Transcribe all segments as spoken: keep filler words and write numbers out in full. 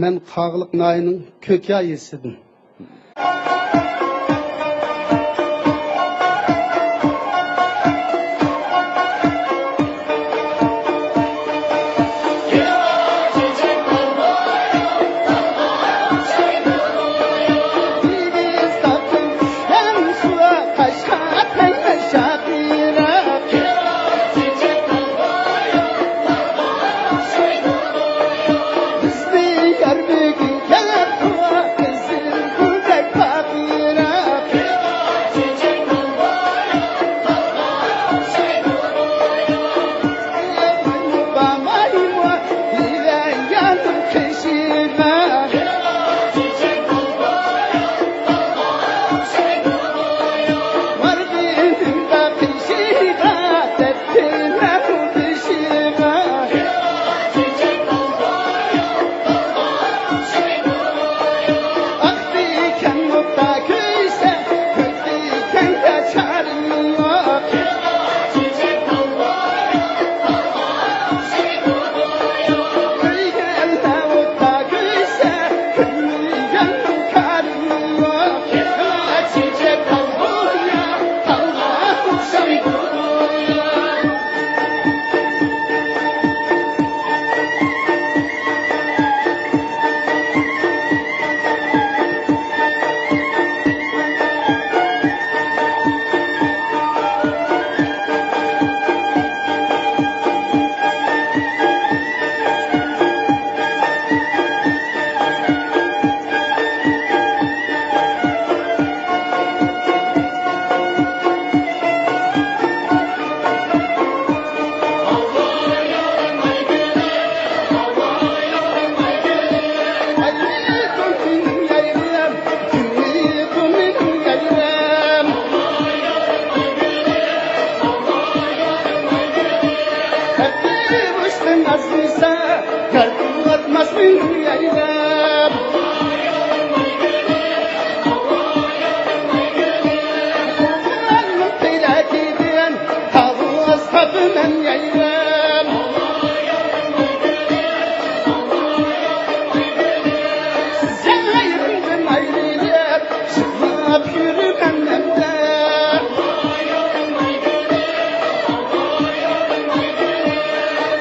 مەن قاغىلىق ناھىيەنىڭ كۆكيا يېزىسىدىن.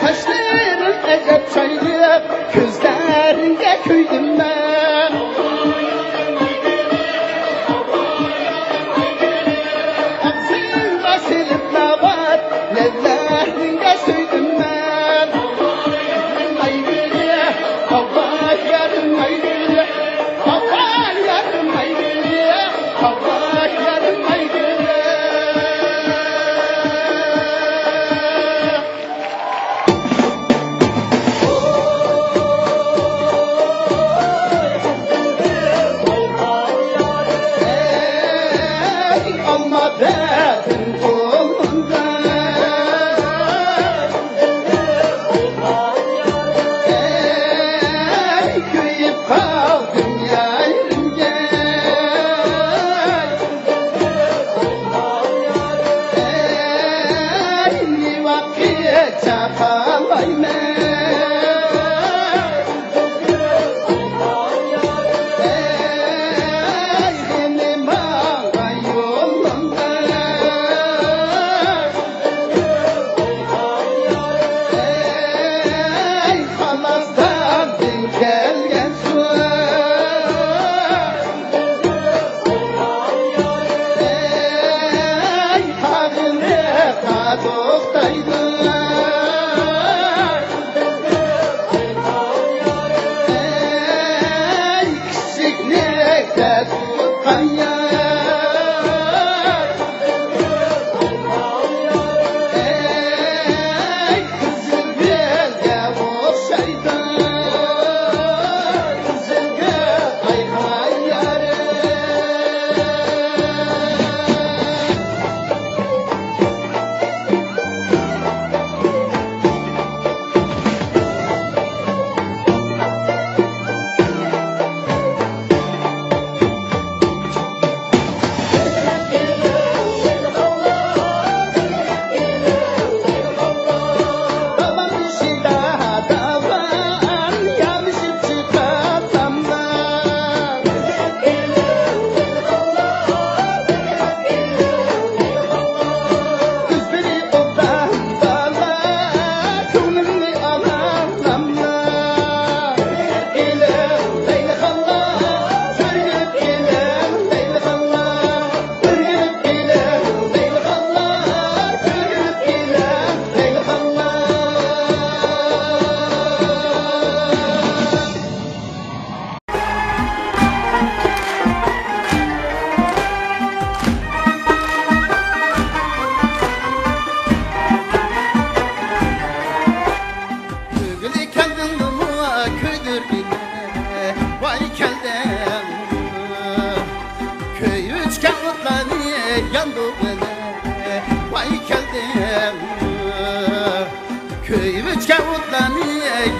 قاشلىرىڭ ئەجەب چاينىپ، كۆزلىرىڭگە كۆيدۈم مەن. ئاغزىڭغا سېلىپ ناۋات، لەۋلەرنى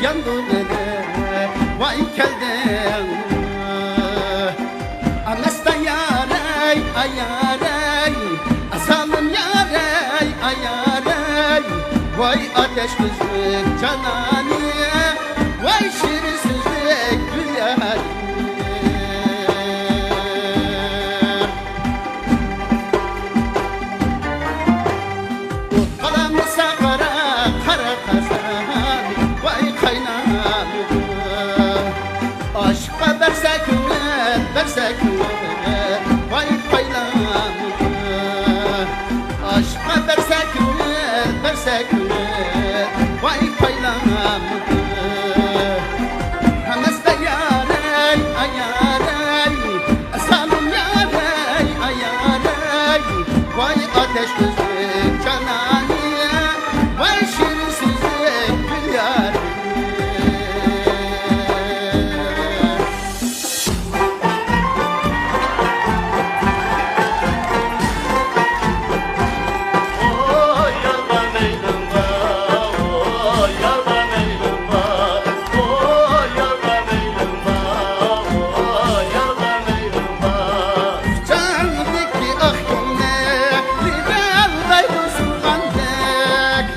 ياندۇرغىنى ۋاي كەلدىڭ. ئەمەستە يارەي، ئايارەي، ئاسالىم يارەي، ئايارەي، ۋاي ئاتەش كۆزلۈك جانانى، ۋاي شېرىن سۆزلۈك گۈل يارى. ئوت قالامىسا قارا، قارا قازان، ۋاي قاينامدۇ. ئاشىققا بەرسە كۆڭۈل، بەرسە كۆڭۈل، ۋاي پايلامدۇ. ئاشىققا بەرسە كۆڭۈل، بەرسە كۆڭۈل، ۋاي پايلامدۇ. ھەممىسىدە يارەي، ئايارەي، ئەسالىم يارەي، ئايارەي، ۋاي ئاتەش كۆزلۈك جانانى، ۋاي شېرىن سۆزلۈك گۈل يارى. جاندىكى ئاق كۆڭلەك، بىلەلمەيدۇ سۇنغاندەك.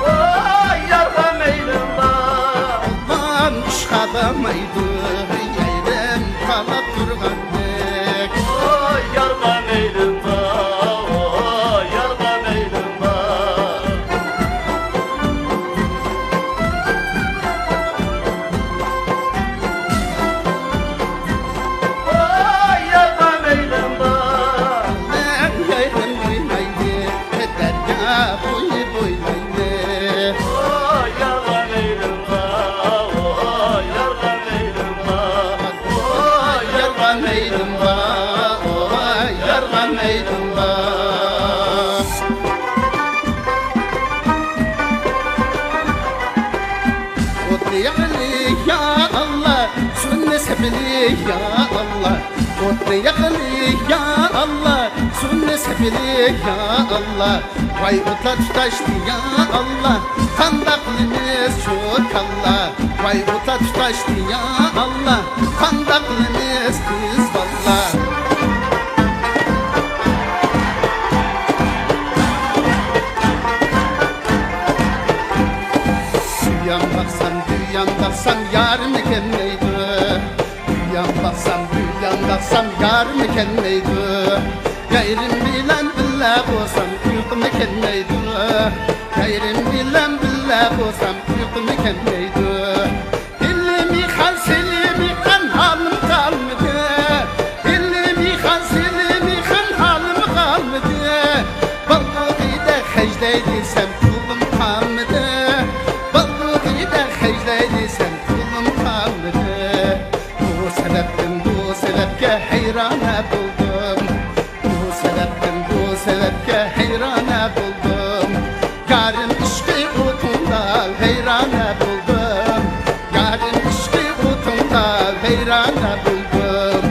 ۋاي يارغا مەيلىم بار. ئۇلان ئىشقا بارمايدۇ، يېرىم قالاپ تۇرغاندەك. ۋاي يارغا مەيلىم بار، ۋاي يارغا مەيلىم بار. ۋاي يارغا مەيلىم بار. مەن يايغىن ئوينايلى، دەريا بويى بويلايلى. ۋاي يارغا مەيلىم بار، ۋاي يارغا مەيلىم بار. ۋاي يارغا مەيلىم بار، ۋاي يارغا مەيلىم بار. ئوتنى ياقىلى يا ئاللا، سۇنى سېپىلى يا ئاللا. ئوتنى ياقىلى يا ئاللا، سۇنى سېپىلى يا ئاللا. ۋاي ئوتلار تۇتاشتى يا ئاللا، قانداق قىلىمىز شۇ كاللا؟ ۋاي ئوتلار تۇتاشتى يا ئاللا، قانداق قىلىمىز قىز باللا؟ ئۇيان باقسام، بۇيان باقسام، يارىم كەلمەيدۇ. ئۇيان باقسام، بۇيان باقسام، يارىم كەلمەيدۇ. يېرىم بىلەن بىللە بولسام، ئۇيقۇم كەلمەيدۇ. يېرىم بىلەن بىللە بولسام، ئۇيقۇم كەلمەيدۇ. ھېلىمۇ خان، سېلىمۇ خان، ھالىم قالمىدى. ھېلىمۇ خان، سېلىمۇ خان، ھالىم قالمىدى. بالدۇرغىدە خەجلەي دېسەم، پۇلۇم قالمىدى. بالدۇرغىدە خەجلەي دېسەم، پۇلۇم قالمىدى. بۇ سەۋەبتىن بۇ سەۋەبكە ھەيرانە بولدۇم. بۇ سەۋەبتىن بۇ سەۋەبكە ھەيرانە بولدۇم. يارىم ئىشقى ئوتۇڭدا ۋەيرانە بولدۇم. يارىم ئىشقى ئوتۇڭدا ۋەيرانە بولدۇم.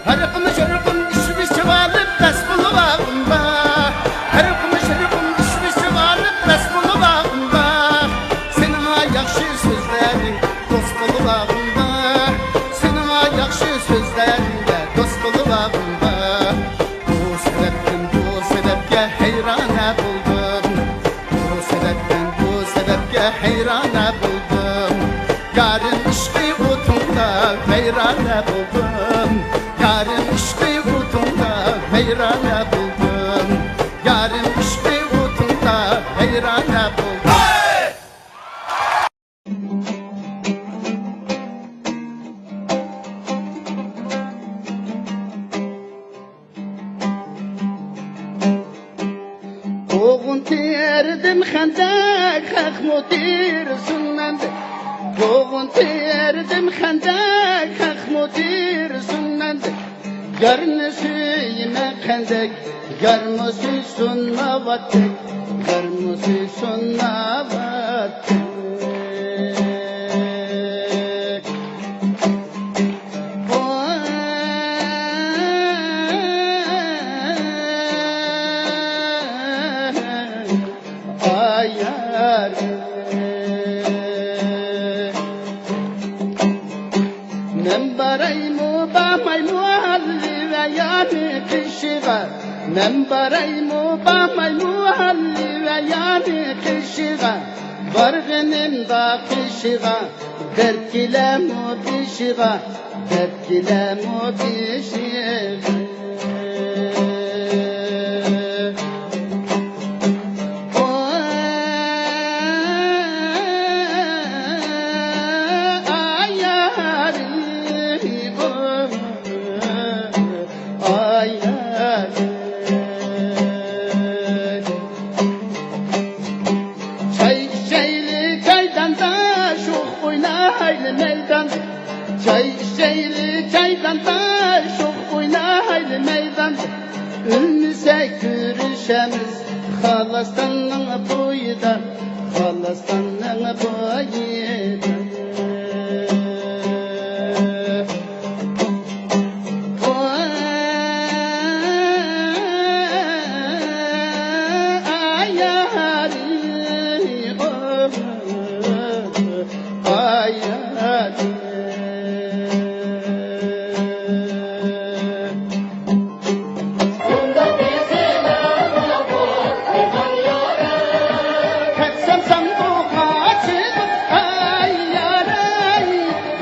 ھەرقىم شەرقىم ئىشىپ ئىشىۋالىپ بەس بولۇۋالغۇم بار. ھەرقىم شەرقىم ئىشىپ ئىشىۋالىپ بەس بولۇۋالغۇم بار. سېنىڭ ياخشى سۆزلەرنى دوست بولۇۋالغۇم بار. سېنىڭ ياخشى سۆزلەرنى دوست بولۇۋالغۇم بار. بۇ سەۋەبتىن بۇ سەۋەبكە ھەيرانە بولدۇم. بۇ سەۋەبتىن بۇ سەۋەبكە ھەيرانە بولدۇم. يارىم ئىشقى ئوتۇڭدا ۋەيرانە بولدۇم. يارىم ئىشقى ئوتۇڭدا ۋەيرانە بولدۇم. يارىم ئىشقى ئوتۇڭدا ۋەيرانە بولدۇم. قوغۇن تېرىدىم خەندەك، خەقمۇ تېرىسۇن مەندەك. قوغۇن تېرىدىم خەندەك، خەقمۇ تېرىسۇن مەندەك. يارنى سۆيىمەن قانداق، يارمۇ سۆيسۇن ناۋاتتەك، يارمۇ سۆيسۇن ناۋاتتەك. ئاي، ئاي. مەن بارايمۇ، بارمايمۇ ھاللىۋايانى قېشىغا؟ مەن بارايمۇ، بارمايمۇ ھاللىۋايانى قېشىغا؟ بارغىنىمدا قېشىغا دەرد كېلەرمۇ بېشىغا؟ دەپ كېلەمۇ بېشىغا. ئاي يارىم، ئاي يارىم. چاي ئىچەيلى چايداندا، شوخ ئوينايلى مەيداندا. چاي ئىچەيلى چايداندا، شوخ ئوينايلى مەيداندا. ئۆلمىسەك كۆرۈشەرمىز خالىستاننىڭ بويىدا، خالىستاننىڭ بويىدا. كەتسەم ساندۇققا ئاچىلىپ، ئاي يارەي،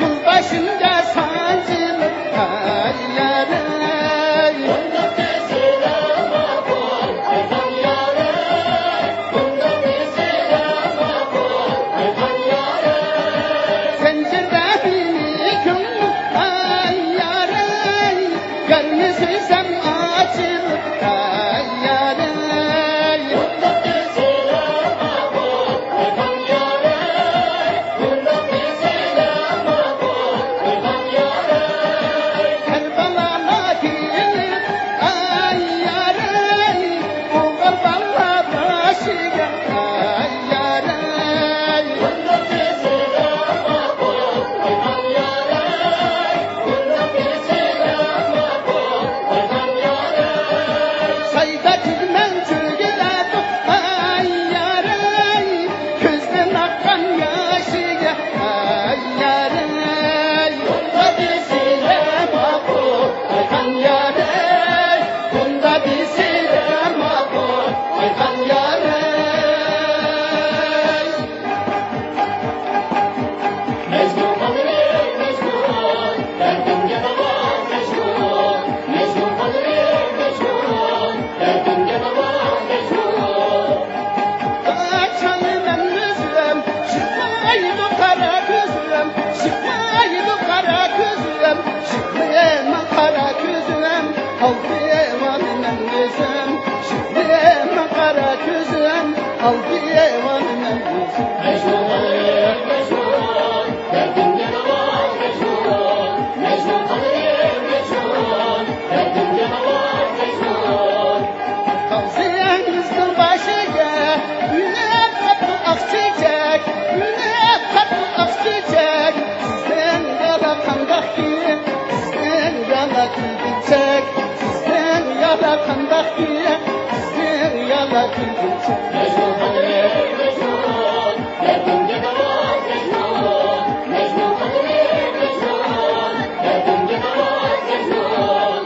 يولباشچىمغا سانجىلىپ، ئاي يارەي. زەنجىردە مېنى كۆڭلۈم، ئاي يارەي، يارنى سۆيسەم ئاچىلىپ، ئاي يارەي. كەربەلالار كېلىپ، ئاي يارەي، ئوغۇل بالا بېشىغا، ئاي يارەي. سايدا تۈگمەن چۆگىلەپ، ئاي يارەي، كۆزدىن ئاققان ياشىغا، ئاي يارەي. بۇندا دېسىلە ماقۇل، ئايخان يارەي. بۇندا دېسىلە ماقۇل، ئايخان يارەي. مەجنۇن قادىرى مەجنۇن، دەردىمگە داۋا مەجنۇن. مەجنۇن قادىرى مەجنۇن، دەردىمگە داۋا مەجنۇن. قاچان مەن ئۆزۈم، شىپايىدۇ قارا كۆزۈم، شىپايىدۇ قارا كۆزۈم، شىپايىدۇ قارا كۆزۈم. ئالدى ئەيۋانى مەن ئۆزۈم، شىپايىدۇ قارا كۆزۈم، ئالدى ئەيۋانى مەن ئۆزۈم. مەجنۇن، مەجنۇن، دەردىمگە داۋا مەجنۇن. مەجنۇن قادىرى مەجنۇن، دەردىمگە داۋا مەجنۇن. غەۋزىيەمىزنىڭ باشىغا ئۈنەپ قاپتۇ ئاق چېچەك، ئۈنەپ قاپتۇ ئاق چېچەك. سىزنىڭ يالا قانداق كۈن، سىزنىڭ يالا كۈلگۈنچەك، سىزنىڭ يالا قانداق كۈن، سىزنىڭ يالا كۈلگۈنچەك. مەجنۇن قادىرى مەجنۇن، دەردىمگە داۋا مەجنۇن. مەجنۇن قادىرى مەجنۇن، دەردىمگە داۋا مەجنۇن.